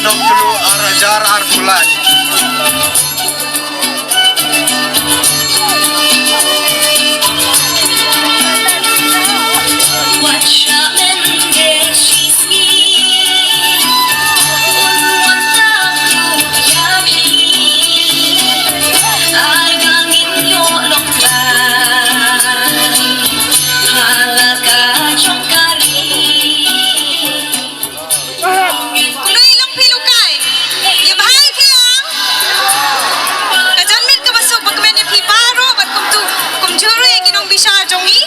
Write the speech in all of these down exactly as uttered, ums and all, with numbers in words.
Nongtluh ar hajar arphew lai. Khublei long phi Lukai. Ïa bha ïa phi ong. Ka janmiet kaba suk ba kmen ïa phi baroh bad kumjuh, kumjuh ruh ïa ki nongbishar jong ngi.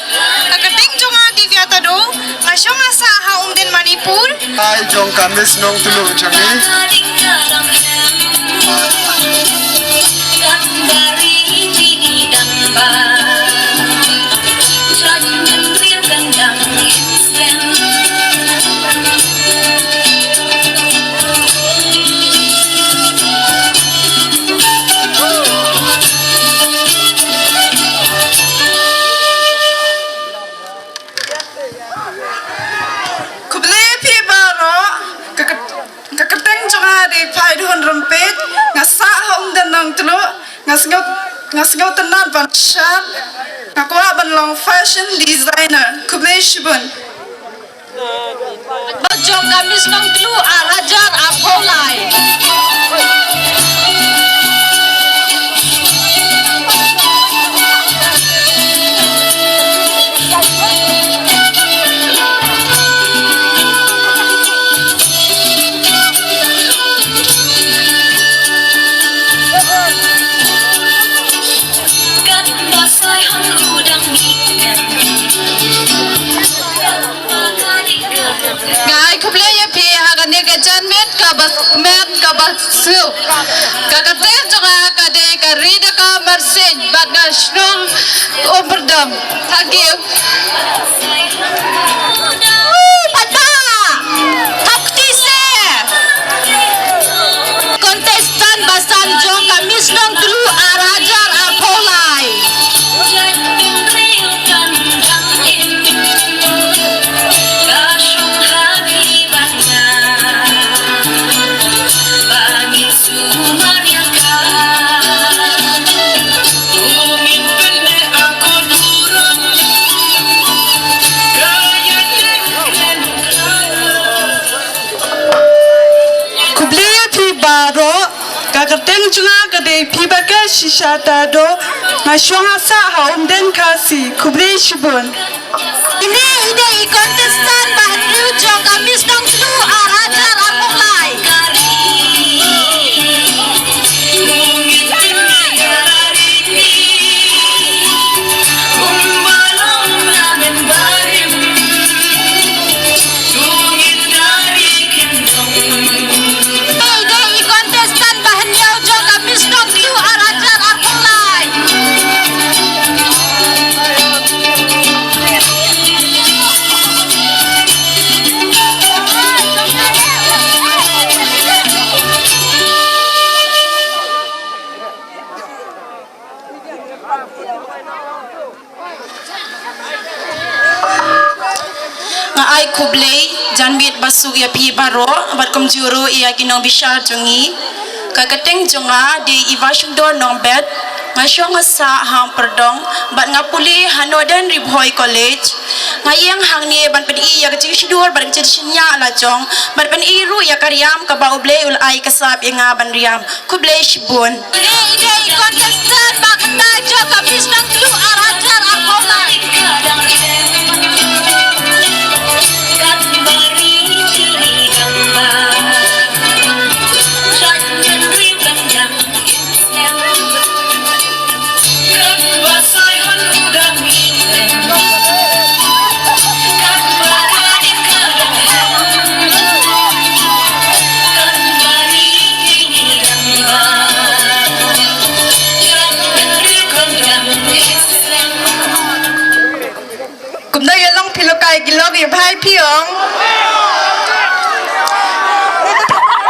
Ka kyrteng jong nga Divya Tado. Nga shong nga sah ha Umden, Manipur. Ai jong ka Miss Nongtluh jong ngi. Khublei phi baroh. Ka, ka, ka kyrteng jong nga dei Phaidhun Rympeit. Nga sah ha Umden Nongtluh. Nga sngew, nga sngewtynnat ban shad. Nga kwah ban long fashion designer. Khublei shibun. Bad jong ka Miss Nongtluh ar hajar arphew lai. Nga ai khublei ïa phi ha kane ka janmiet kaba met kaba suk. Ka kyrteng jong nga ka dei ka Ridaka Marsing bad nga shnong Umpyrdong. Thank you. Woo, Papa! Thok kti se! Contestant ba san jong ka Miss Nongtluh ar hajar arphew lai. Khublei ïa phi baroh. Ka kyrteng jong nga ka dei Phibakashisha Tado. Nga shong nga sah ha Umden, Khasi. Khublei shibun. Ine i dei i contestant ba hynriew jong ka Miss Nongtluh ar hajar arphew lai. Ine i dei i contestant ba hynñiew jong ka Miss Nongtluh ar hajar arphew lai. Nga ai khublei janmiet ba suk ïa phi baroh bad kumjuh ruh ïa ki nongbishar jong ngi. Ka kyrteng jong nga dei Ivashingdor Nongbet. Nga shong nga sah ha Umpyrdong bad nga pule ha Northern Ri Bhoi College. Nga ïeng hangne ban pyni ïa ka jingshitom bad ka jingshaniah la jong, ban pyni ruh ïa ka riam kaba U Blei u la ai ka sap ïa nga ban riam. Khublei shibun. Ine i dei i contestant ba khyndai jong ka Miss Nongtluh ar hajar arphew lai. Kumno ïa long phi Lukai, ki long ïa bha ïa phi ong.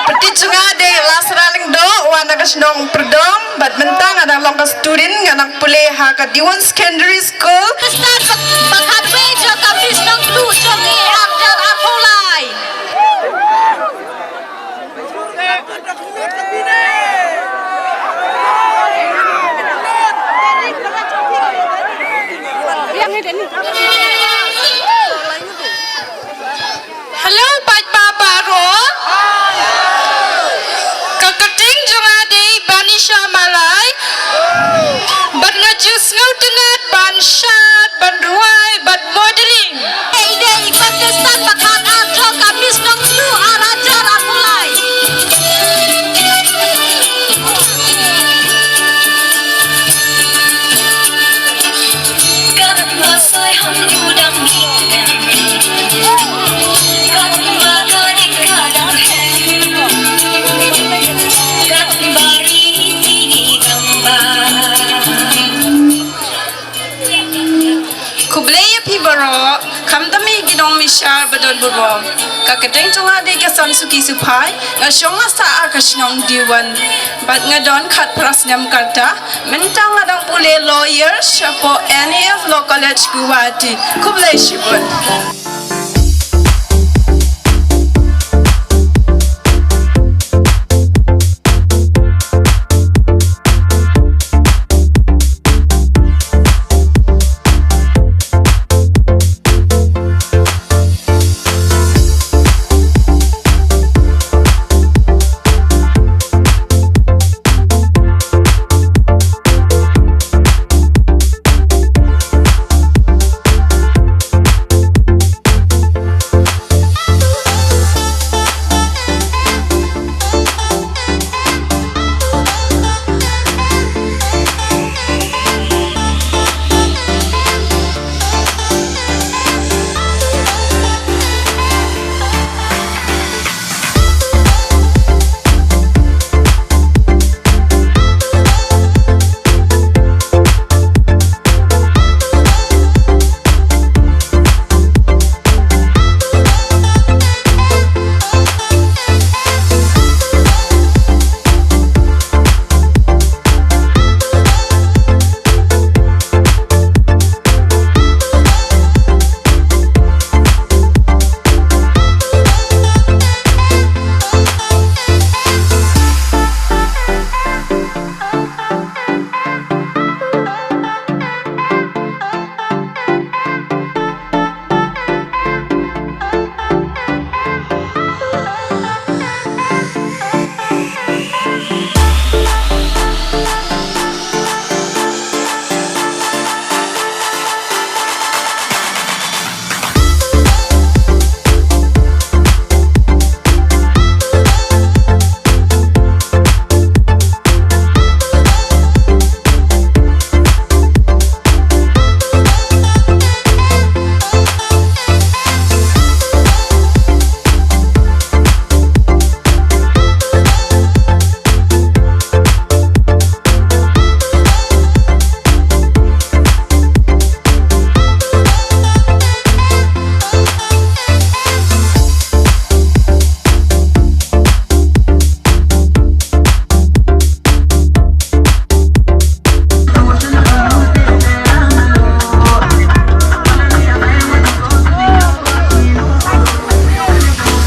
Pyrthei jong nga dei Lasra Lyngdoh, wan na ka shnong Pyrdong, bad mynta nga dang long ka student, nga dang pule ha ka Diwon Secondary School. Contestant ba, ba khatwei jong ka Miss Nongtluh jong ngi ar hajar arphew lai. Mishar ba don burom. Ka kyrteng jong nga dei ka Sansuki Suphai, nga shong nga sah ha ka shnong Diwan. Bad nga don khatphra snem ka rta, mynta nga dang pule lawyer shapoh N A F Law College Guwahati. Khublei shibun.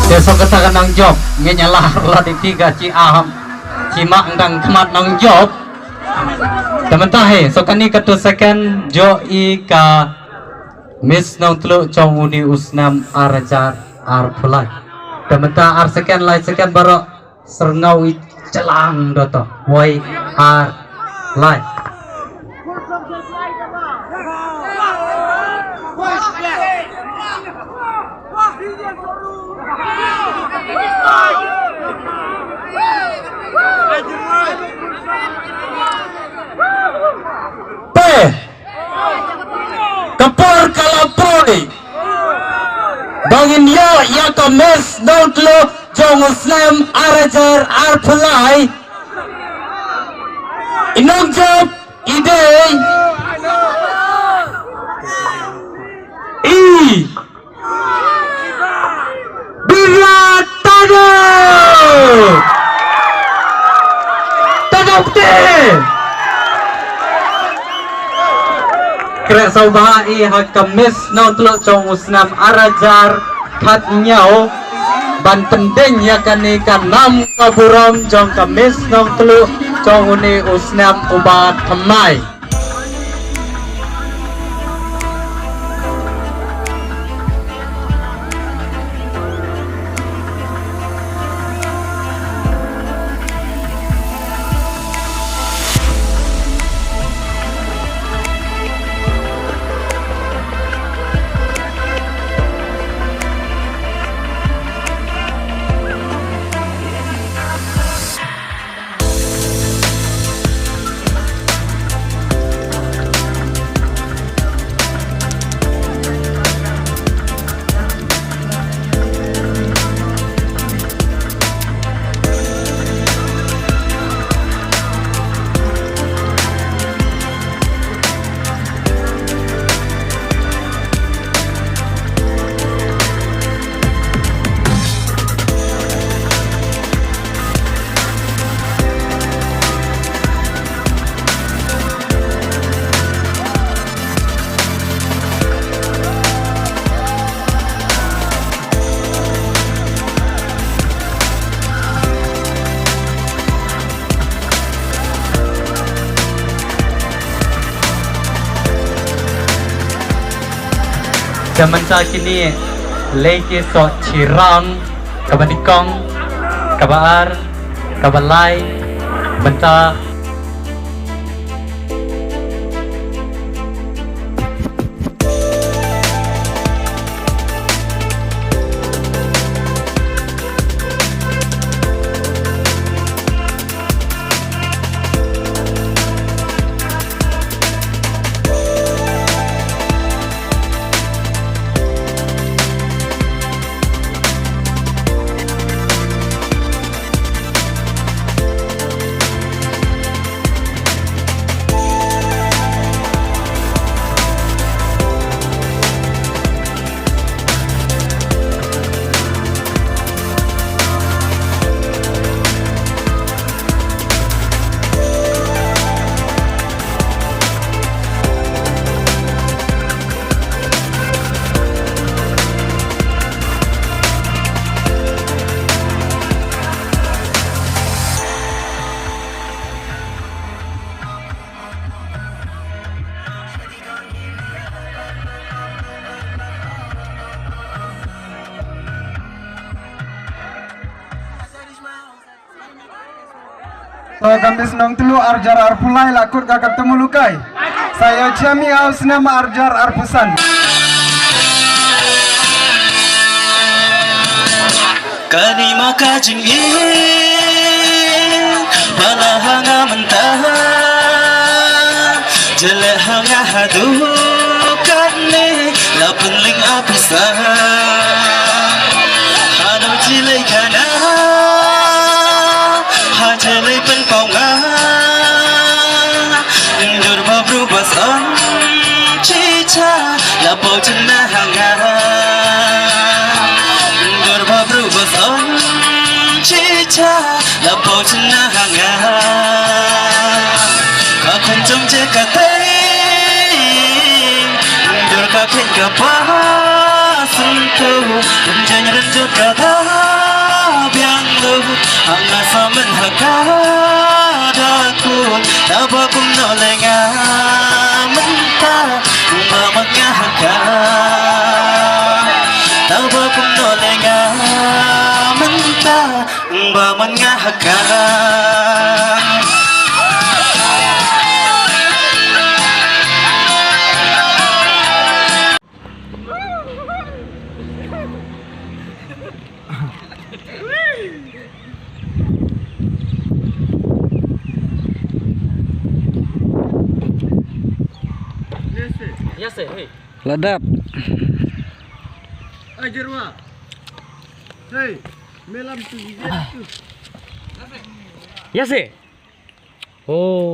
Te sngewkata ka nongjop, ngin ïa lah la diti ka chi aham, chi ma ngdang khmat nongjop. Te mynta hi, so kani ka tu second, jong i ka Miss Nongtluh jong uni u snem ar hajar arphew lai. Te mynta ar second, lai second baroh, syrngau i jlang doto. Wei, ar, lai. Te ka por ka la poi ba ngin ïoh ïa ka Miss Nongtluh jong u snem ar hajar arphew lai. I nongjop i dei i Bira Tadau. Tadau te. Khreh sngewbha i ha ka Miss Nongtluh jong u snem ar hajar khathynñiew ban pyndeng ïa kane ka nam ka burom jong ka Miss Nongtluh jong une u snem uba thymmai. Te mynta kine lei ki soh shi rong, kaba nyngkong, kaba ar, kaba lai, mynta. To, Gambis Nongtlu, arjar arphew lai, la kut ka kata mulukai. Sa ïa chami au snem arjar arphew san. Kani ma ka jingim ba la ha nga mynta, jyllei ha nga haduh katne la pynlong ap pisa. Hano jyllei kana ha jyllei pynpaw nga. Dur ba bru ba san chicha la pau chna ha nga. Dur ba bru ba san chicha la pau chna ha nga. Ka khun jong je ka tei, dur ka khein ka pa sum tu, kum jeng ren jot ka da biang lu. Anga sa men ha ka da kun, da ba kum no le nga mynta, ba ma nga ha ka. Da ba kum no le nga mynta, ba ma nga ha ka. Ïa se, hey. La dap. Ajarwa. Hey, melam tu, tu. Ïa se. Oh.